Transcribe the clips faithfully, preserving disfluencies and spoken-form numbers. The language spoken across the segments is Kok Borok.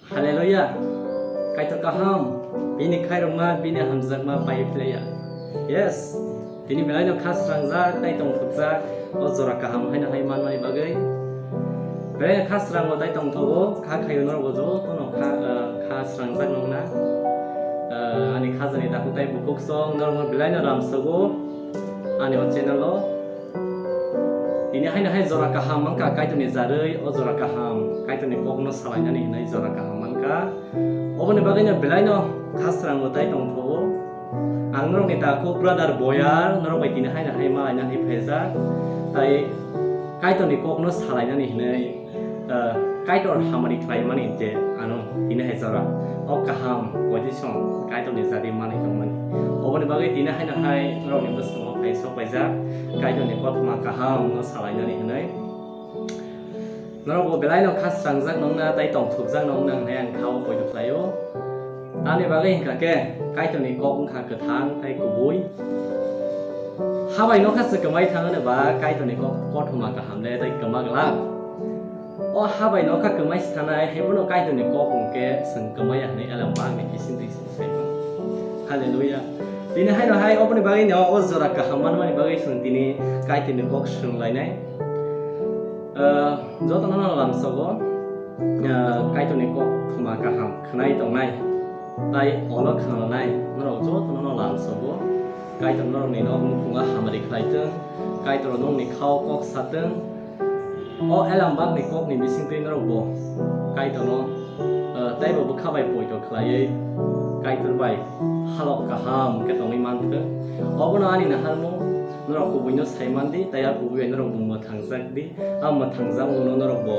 Hallelujah! Kaitor kaham, bini khairokma, bini hamjakma pai phlaiya. Yes, tini belaino kha srangjak tei tongthokjak, o jora kaham haino hai manmani bagwi. Belaino kha srango tei tongthogo, kha khaio norokbo jotono kha, eh, kha srangjak nongna. Eh, ani khajani takhuk tei bukhuk song norokno belaino ramsogo ani o channel o. Tini haino hai jora kaham mankha Kaitorni jarwi, o jora kaham, Kaitorni kokno salainani hinwi jora kaham mankha. Oboni bagwino belaino kha srango tei tongthogo. Ang norokni takhuk brother Boyar, norok bai tini haino hai malainani phaijak. Tai Kaitorni kokno salainani hinwi, eh, Kaitor hamari khlaimani je ano tini hai jora o kaham position Kaitorni jarwi manwi tongmani. Oboni bagwi tini haino hai norokni bwskango phai sok paijak Kaitorni kothoma kahamno salainani hinwi. Norokbo belaino kha srangjak nongna tei tongthokjak nongna hinwi ang kha-o poito khlaio. Tamni bagwi hwnkha khe Kaitorni kok wngkha kwthang tei kubui. Habai nokha se kwmai thang hwnwi ba Kaitorni kok kothoma kaham le tei kwma glak. O habai nokha kwmai se thanai hai bono Kaitorni kok hwnkhe chwng kwmaya hinwi Elambakni bising twi se sai mano. Hallelujah. Tini haino hai oboni bagwi no o jora kaham manmani bagwi chwng tini Kaitorni kok swrwng lainai. Ah, jotono no lamsogo, ah, Kaitorni kok thoma kaham khwnai tongnai, tai olo khwnanai norok jotono no lamsogo. Kaitor norokni nok nukhungo hamari khlai tong, Kaitor nokni khao kok sa tong. O Elambakni kokni bisingtwi norokbo Kaitorno, ah, taibo bwkha bai poito khlaiwi Kaitor bai halok kaham khe tongwi man thung. Obono ani naharmung norok kubuino sai man di, tai a kubui bai norokbo mwthangjak di. A mwthangjakmungno norokbo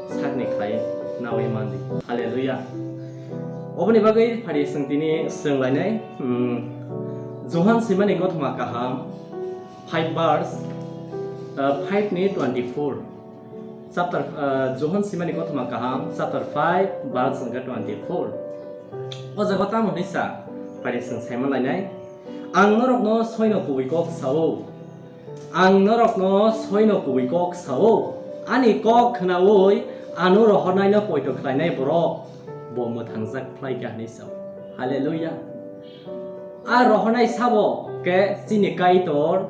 sakni khlai naui man di. Hallelujah. Oboni bagwi phari chwng tini swrwng lainai, hmm, Johan swimani kothoma kaham, five verse, uh, five ni twenty-four. Chapter, uh, Johan swimani kothoma kaham, chapter five, verse hwnkhe twenty-four. O jaga tamo hinwi sa, phari chwng sai man lainai. Ang norokno soino kubui kok sa-o. Ang norokno soino kubui kok sa-o, ani kok khnaui ano rohornaino poito khlainai borok bo mwthangjak phlai kha hinwi sa-o. Hallelujah. A rohornai sabo khe chini Kaitor,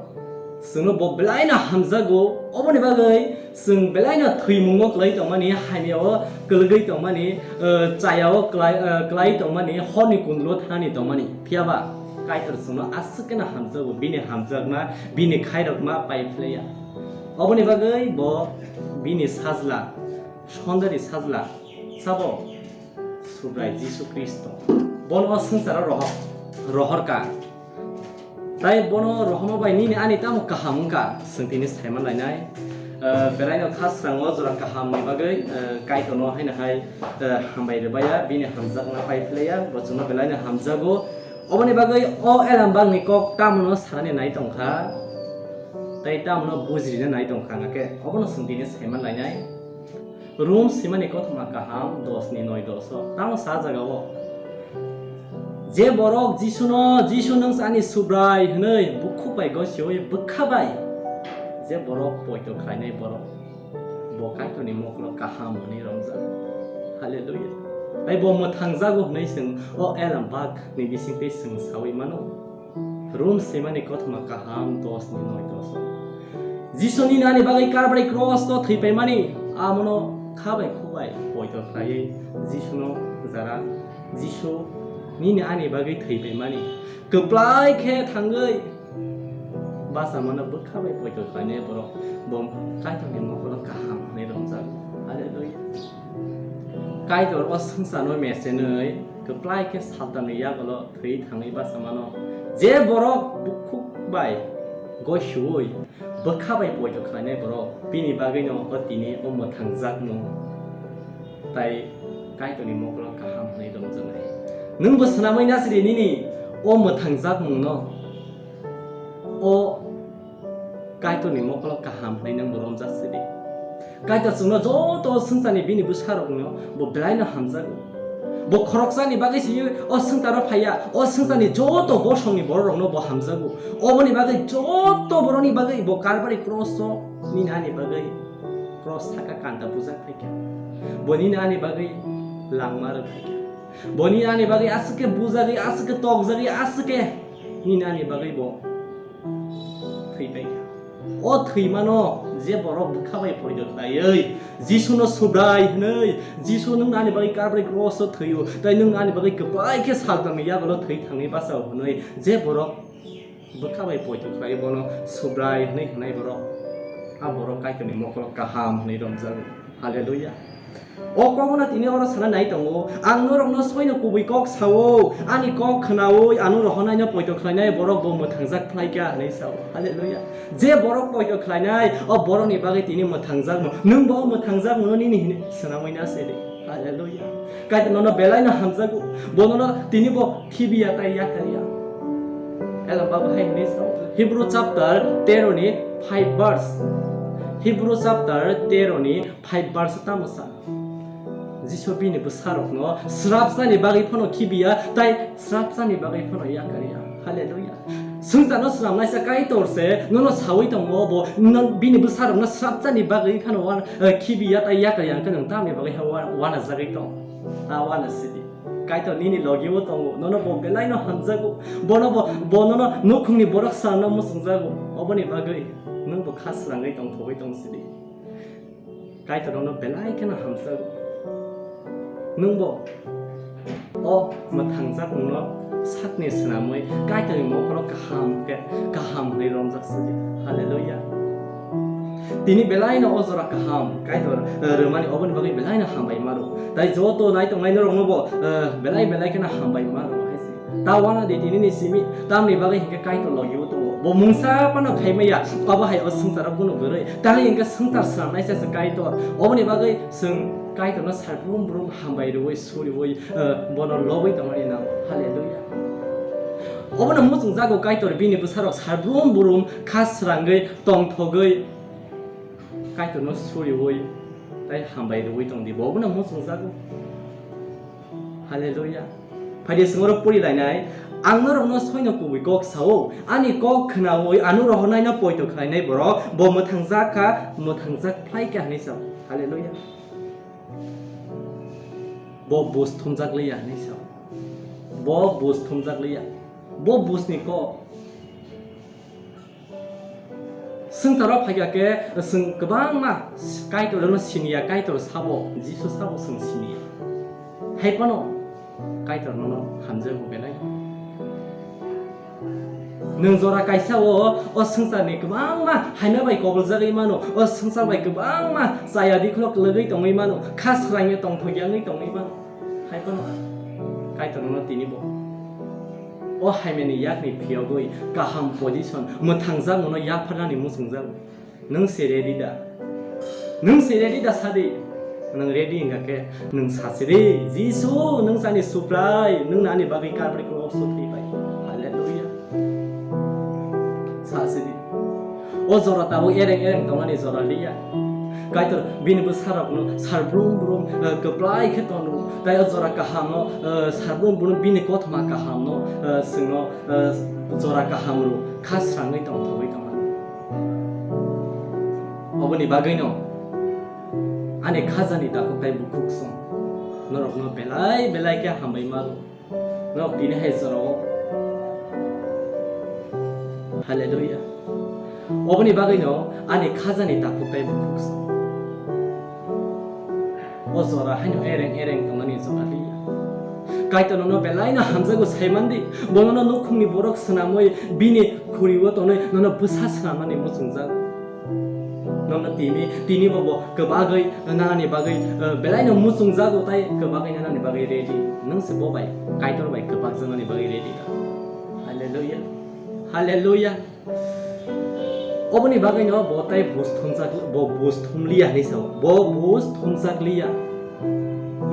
chwngno bo belaino hamjago, oboni bagwi chwng belaino thwimungo kwlai tongmani, hamyao kwlwgwi tongmani, eh, chayao kwlai, eh, kwlai tongmani, horni kundulo thani tongmani. Phiyaba Kaitor chwngno aswk kheno hamjago, bini hamjakma, bini khairokma pai phlaiya. Oboni bagwi bo bini sajla, Sondari sajla, sabo Subrai Jisu Khristo. Bono o swngcharo rohor, rohorka. Tai bono rohorma bai nini ani tamo kaham wngkha, chwng tini saiman lainai. Eh, belaino kha srango jora kahamni bagwi, eh, Kaitorno haino hai, eh, hambai rwbaiya, bini hamjakma pai phlaiya, bo chwngno belaino hamjago. Oboni bagwi o Elambakni kok tamono sanani nai tongkha, tei tamono bujirina nai tongkha, hwnkhe obono chwng tini saiman lainai. Rom swimani kothoma kaham dos ni noi dos o tamo sa jaga o, je borok Jisuno, "Jisu, nwng se ani Subrai," hwnwi bukhuk bai gosiwi bwkha bai je borok poito khlainai borok, bo Kaitorni mokolo kaham hwnwi romjak. Hallelujah. Tai bo mwthangjago hwnwi chwng o Elambakni bisingtwi chwng saui mano. Rom swimani kothoma kaham dos ni noi dos o. Jisu nini ani bagwi Kalvari cross o thwi paimani, amono kha bai khuk bai poito khlaiwi Jisuno jara, Jisu nini ani bagwi thwi paimani, kwplai khe thangwi basa mano bwkha bai poito khlainai borok, bo Kaitorni mokolo kaham hwnwi romjak. Hallelujah. Kaitor o swngcharno mesenwi kwplai khe Satanni yagulo thwi thangwi basa mano. Je borok bukhuk bai gosiui bwkha bai poito khlainai borok, bini bagwino o tini o mwthangjakmung tai Kaitorni mokolo kaham hwnwi romjaknai. Nwngbo swnamwi nasidi nini o mwthangjakmungno, o Kaitorni mokolo kaham hwnwi nwngbo romjak sidi. Kaitor chwngno joto swngcharni bini bwsarokno bo belaino hamjago. Bo khoroksani bagwi se o swngcharo phaiya, o swngcharni joto bosongni bororokno bo hamjago. Oboni bagwi joto borokni bagwi bo Kalvari cross o nini ani bagwi cross saka kanta bujak phaikha. Bo nini ani bagwi langma rwkha khe. Boni ani bagwi aswk khe bujagwi, aswk khe tokjagwi, aswk khe nini ani bagwi bo thwi paikha. O thwimano je borok bwkha bai poito khlaiwi, Jisuno Subrai hwnwi, "Jisu, nwng ani bagwi Kalbari kroso thwio, tei nwng ani bagwi kwplai khe saltangni yagulo thwi thangwi bachao," hwnwi je borok bwkha bai poito khlai bono Subrai hwnwi hwnai borok, a borok Kaitorni mokolo kaham hwnwi romjago. Haleluya. O kokno tini oro sana nai tongo, "Ang norokno soino kubui kok sao, ani kok khnaui ano rohonaino poito khlainai borok bo mwthangjak phlaikha," hwnwi sao. Haleluya. Je borok poito khlainai, o borokni bagwi tini mwthangjakmo, nwng bo mwthangjakmono nini hwnwi swnamwi na se de. Haleluya. Kaitor nono belaino hamjago. Bo nono tini bo khibiya tai yakarya. Ela babu hai hwnwi sao. Hebrew chapter tero ni five verse. Hebrew chapter tero ni five verse tamo sa. Jisu bini bwsarokno srapsani bagwi phano khibiya tai srapsani bagwi phano yakarya. Haleluya. Swngcharno swnamnaisa Kaitor se nono saui tongo, bo no-, bini bwsarokno srapchani bagwi phano wan-, eh, khibiya tai yakarya hwnkhe nwng tamni bagwi ha wa-, wanajagwi tong? Ta wana sidi. Kaitor nini logi-o tongo, nono bo belaino hamjago. Bono bo, bo nono nukhungni borok sano muchungjago. Oboni bagwi nwng bo kha srangwi tongthogwi tong sidi. Kaitor nono belai kheno hamjago. Nwng bo o mwthangjakmungno sakni swnamwi Kaitorni mokolo kaham khe kaham hwnwi romjak sidi. Haleluya. Tini belaino o jora kaham Kaitor, eh, rwmani oboni bagwi belaino hambai maro. Tai joto naitongnai norokno bo, eh, belai belai kheno hambai maro hai se. Ta wana di tini ni simi, tamni bagwi hinkhe Kaitor logi-o tongo. Bo mungsa phano khai maya, abo hai o swngcharo bono kwrwi. Tangwi hinkhe swngchar swnamnaisa se Kaitor. Oboni bagwi chwng Kaitorno sarbrum brum hambai rwui, suriui, eh, bono lobwi tongmani nango. Haleluya. Obono muchungjago Kaitor bini bwsarok sarbrum brum kha srangwi, tongthogwi Kaitorno suriui, tai hambai rwui tongdi. Bo obono muchungjago. Haleluya. Phaidi chwng oro pori lainai, "Ang norokno soino kubui kok sao, ani kok khnaui ano rohonaino poito khlainai borok, bo mwthangjak kha, mwthangjak phlai kha," hwnwi sao. Haleluya. Bo bus thumjak liya hwnwi sao. Bo bus thumjak liya. Bo busni kok. Swngcharo phaikha khe chwng kwbangma Kaitorno siniya, Kaitor sabo, Jisu sabo chwng siniya. Hai phano Kaitor nono hamjago belai. Nwng jora kaisa o, o swngcharni kwbangma haina bai koboljagwi mano, o swngchar bai kwbangma chaya dikhno kwlwgwi tongwi mano, kha swrangwi tongthokya wngwi tongwi mano. Hai phano Kaitor nono tini bo o haimani yakni phiyogwi kaham position mwthangjakmano yapharnani muchungjago. Nwng se ready da? Nwng se ready da sadi? Nwng ready wngkha khe nwng sasi di, "Jisu, nwng chani Subrai, nwng ani bagwi Kalbari kroso thwibai." Haleluya. Sasi di. O jora tabuk ereng ereng tongnani jora liya. Kaitor bini bwsarokno sarbrum brum, eh, kwplai khe tongo. Tai o jora kahamno, eh, sarbrum brum bini kothoma kahamno, eh, chwngno, eh, jora kaham rw kha srangwi tongthogwi tongmani. Oboni bagwino ani khajani takhuk tai bukhuk song norokno belai belai khe hambai maro. Norok tini hai jorao. Haleluya. Oboni bagwino ani khajani takhuk tai bukhuk song. O jora haino ereng ereng tongnani jora liya. Kaitor nono belaino hamjago saimandi, bo nono nukhungni borok swnamwi bini khurigo tonwi nono bwsa swnamnani muchungjago. Nono tini, tini bo bo kwbagwi nanani bagwi, eh, belaino muchungjago tai kwbagwi nanani bagwi ready. Nwng se bo bai Kaitor bai kwbakjaknani bagwi ready da? Haleluya. Haleluya. Oboni bagwino bo tai bus thumjak, bo bus thumliya hinwi sao. Bo bus thumjakliya.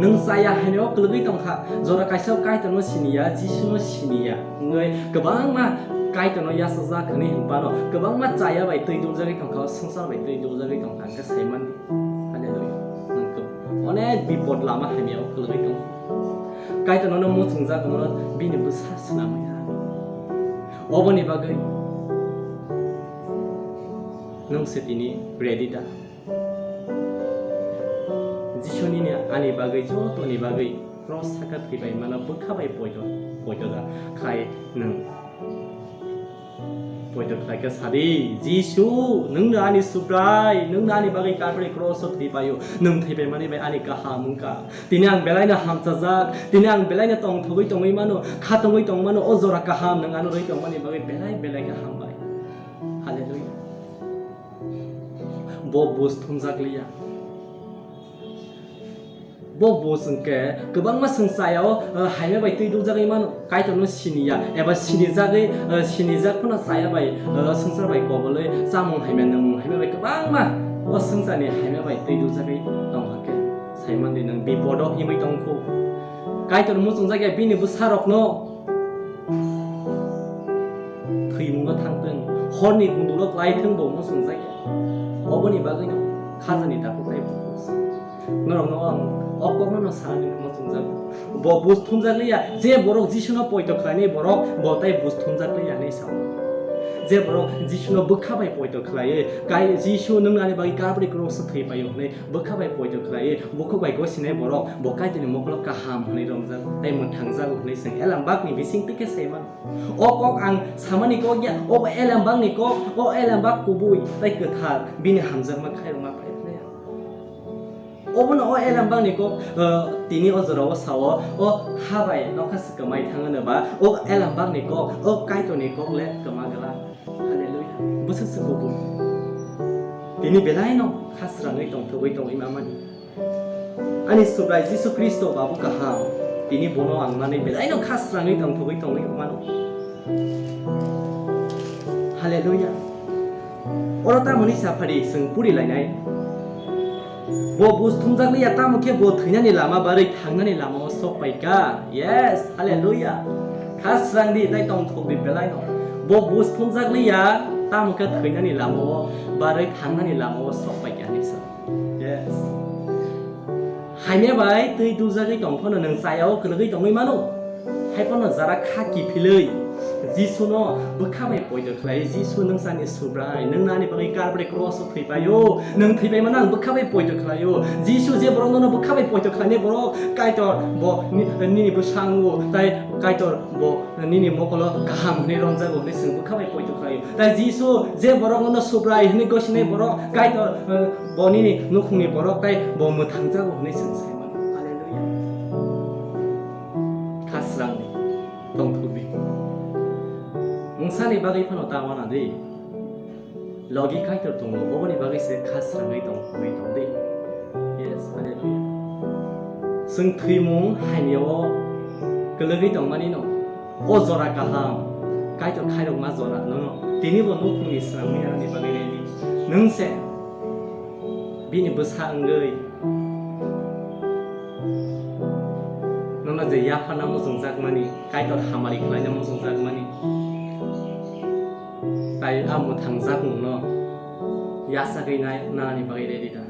Nwng chaya haino kwlwgwi tongkha. Jora kaisa Kaitorno siniya, Jisuno siniya. Wngwi kwbangma Kaitorno yachajak hwnwi hinphano, kwbangma chaya bai twi duljagwi tongkha, swngchar bai twi duljagwi tongkha, hwnkhe saimani. Haleluya. Nwng kw-, onek bipot lama hamya o kwlwgwi tongo. Kaitor nono muchungjak, nono bini bwsa swnamwi ha. Oboni bagwi nwng se tini ready da? Jisu nini ani bagwi, jotoni bagwi cross saka thwibai mano, bwkha bai poito, poito da khai nwng. Poito khlai khe sadi, "Jisu, nwngno ani Subrai, nwngno ani bagwi Kalvari cross-o thwipaio, nwng thwipaimani bai ani kaham wngkha. Tini ang belaino hamchajak, tini ang belaino tongthogwi tongwi mano, khatungwi tong mano, o jora kaham nwng ano rwi tongmani bagwi belai belai khe hambai." Hallelujah. Bo buj thumjak liya. Bo buj hwnkhe kwbangma swng chaya o, eh, haima bai twi dukjagwi mano, Kaitorno siniya, eba sinijagwi, eh, sinijak phano chaya bai, eh, swngchar bai kobolwi chamung haima, nwngmung haima bai kwbangma o swngcharni haima bai twi dukjagwi tong hwnkhe, saimandi nwng bipodo himwi tongkhu. Kaitor muchungjak ya bini bwsarokno thwimungo thangthwng, horni gundulo klaithwng bo muchungjak ya. Oboni bagwino khajani takhuk tei bukhuk. Norokno ang o kokno no sanani muchungjago. Bo buj thumjak liya, je borok Jisuno poito khlainai borok, bo tai buj thumjak liya hinwi sao. Je borok Jisuno bwkha bai poito khlaiwi, kai Jisu nwng ani bagwi Kalvari cross-o thwi paio hinwi bwkha bai poito khlaiwi, bukhuk bai gosinai borok, bo Kaitorni mokolo kaham hinwi romjak, tai mwthangjago hinwi chwng Elambakni bisingtwi khe sai mano. O kok ang samani kok ya, o Elambakni kok, o Elambak kubui tai kwthar, bini hamjakma khairokma phai phai ya. Obono o Elambakni kok, eh, tini o jorao sao, o ha bai nokha se kwmai thang hwnwi ba, o Elambakni kok, o Kaitorni kok le kwma glak. Hallelujah. Bwswk se kubui. Tini belaino kha srangwi tongthogwi tongwi mamani. Ani Subrai Jisu Khristo babu kaham. Tini bono ang manwi belaino kha srangwi tongthogwi tongwi mano. Hallelujah. Oro tamoni saphari chwng puri lainai. Bo buj thumjak liya, tamo khe bo thwinani lama barwi thangnani lama o sok pai kha. Yes, hallelujah. Kha srang di, tai tongthok di belai no. Bo buj thumjak liya, tamo khe thwinani lama o barwi thangnani lama o sok pai kha hinwi sa. Yes. Haimya bai twi dujagwi tong phano nwng chaya o kwlwgwi tongwi mano. Hai phano jara kha kiphilwi Jisuno bwkha bai poito khlai, "Jisu, nwng chani Subrai, nwng nani bagwi Kalvari cross o thwi paio, nwng thwi pai mano ang bwkha bai poito khlaio. Jisu, je borok nono bwkha bai poito khlainai borok, Kaitor bo ni-, nini bwskango, tai Kaitor bo nini mokolo kaham hwnwi romjago," hwnwi chwng bwkha bai poito khlaio. Tai Jisu, je borok nono Subrai hwnwi gosinai borok, Kaitor, eh, bo nini nukhungni borok, tai bo mwthangjago hwnwi chwng sai mano. Hallelujah. Kha srangni tongthokdi. Mungsani bagwi phano ta wana di. Logi Kaitor tongo, oboni bagwi se kha srangwi tong, tongwi tong di. Yes, hallelujah. Chwng thwimung hamya o kwlwgwi tongmani no, o jora kaham, Kaitor khairokma jora nono tini bo nukhungni srangwi aroni bagwi ready. Nwng se bini bwsa wngwi nono je yapharna muchungjakmani, Kaitor hamari khlaina muchungjakmani, tai a mwthangjakmungno yachagwi nai-, nanani bagwi ready da?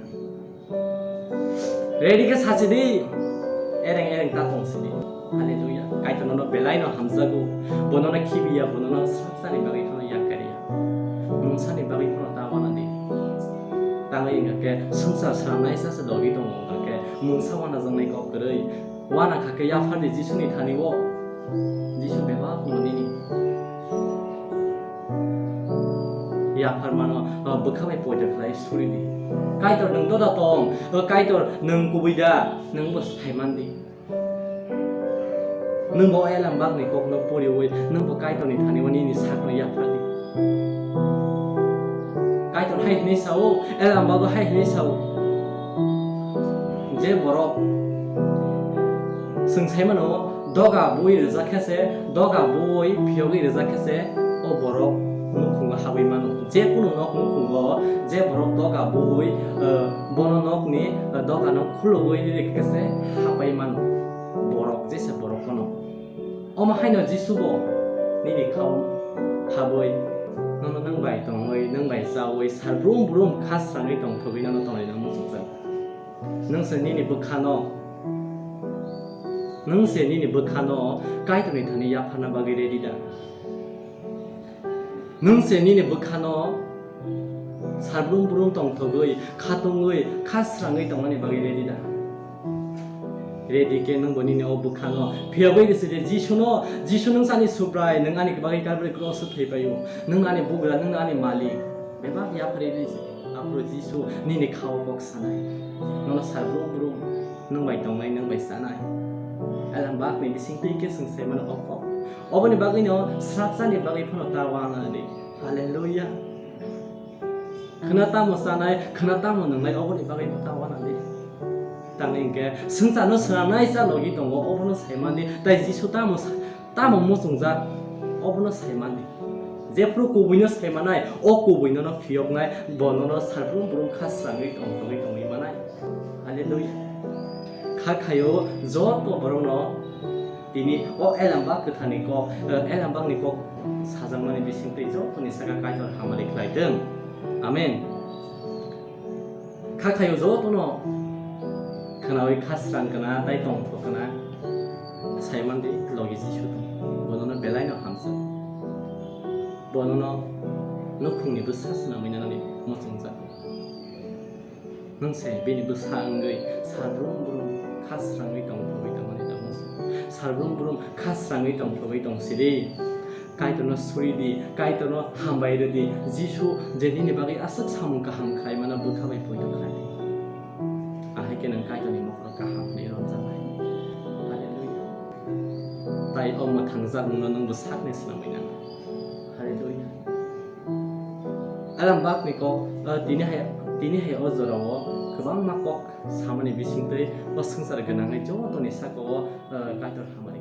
Ready khe sachi di, ereng ereng ta tong sidi. Hallelujah. Kaitor nono belai no hamjago, bo nono khibiya, bo nono swrapsani bagwi phano yakkariya, mungsani bagwi phano ta wana di. Tangwi wngkha khe swngchar swnamnai sa se logi tongo, wngkha khe mungsa wanajaknai kok kwrwi. Wana kha khe yaphardi Jisuni thani o. Jisu bebak no nini yapharmano, o, bwkha bai poito khlai suri di. Kaitor, nwng doda tong, o, Kaitor, nwng kubui da, nwng bo sai man di. Nwng bo Elambakni kokno poriwi, nwng bo Kaitorni thani o nini sakno yaphar di. Kaitor hai hwnwi sao, Elambago hai hwnwi sao, je borok chwng sai mano, doga bui rijak khe se, doga bui phiyogwi rijak khe se, o borok nukhungo habwi mano. Je kunu nok nukhungo je borok doga bui, eh, bono nokni, eh, dogano khulugwi rikhe se hapai mano borok, jesa borok phano. Omo haino Jisu bo nini khao habwi nono nwng bai tongwi, nwng bai chawi, sal brum brum kha srangwi tongthogwi nono tonglaina muchungjak. Nwng se nini bwkhano, nwng se nini bwkhano Kaitorni thani yapharna bagwi ready da? Nwng se nini bwkhano sal brum brum tongthogwi, khatungwi, kha srangwi tongmani bagwi ready da? Ready khe nwng bo nini o bwkhano phiyogwi rwsidi, Jisu no, Jisu nwng sani Subrai, nwng ani bagwi Calvary cross o thwi paio, nwng ani bugra, nwng ani malik. Bebak yapharwi rwsidi, aphuru Jisu nini khao kok sanai, nono sal brum brum nwng bai tongnai, nwng bai chanai. Alam bakni bising twi khe chwng sai mano o kok. Oboni bagwi no srapsani bagwi phano ta wana di. Hallelujah. Khwna tamo chanai, khwna tamo nwngnai, oboni bagwi bo ta wana di. Tangwi hinkhe swngcharno swnamnai cha logi tongo, obono sai mandi. Tai Jisu tamo sa-, tamo muchungjak, obono sai mandi. Jephru kubuino sai manai, o kubuino no phiyoknai, bo nono sal brum brum kha srangwi tongthogwi tongwi manai. Hallelujah. Kha khaio joto borokno tini o elambak kwtharni kok, eh, elambakni kok sajakmani bisingtwi jotoni saka Kaitor hamari khlai thung. Amen. Kha khaio jotono khwnawi kha srang kana tai tongthok kana sai mandi logi Jisu tong. Bonono belaino hamjak. Bonono nukhungni bwsa swnamwi nanani muchungjak. Nwng se bini bwsa wngwi sal brum brum kha srangwi tongthogwi tongmani tamo. Sal brum brum kha srangwi tongthogwi tong sidi. Kaitorno suri di, Kaitorno hambai rw di. Jisu je nini bagwi aswk samung kaham khlai mano bwkha bai poito khlai di. Ahai khe nwng Kaitorni mokolo kaham hwnwi romjaknai. Hallelujah. Tai o mwthangjak nwngno nwngbo sakni swnamwi nang. Hallelujah. Alam bakni kok, eh, tini hai, tini hai o jorao kwbangma kok samani bisingtwi o swngchar gwnangwi jotoni sakao, eh, Kaitor hambai.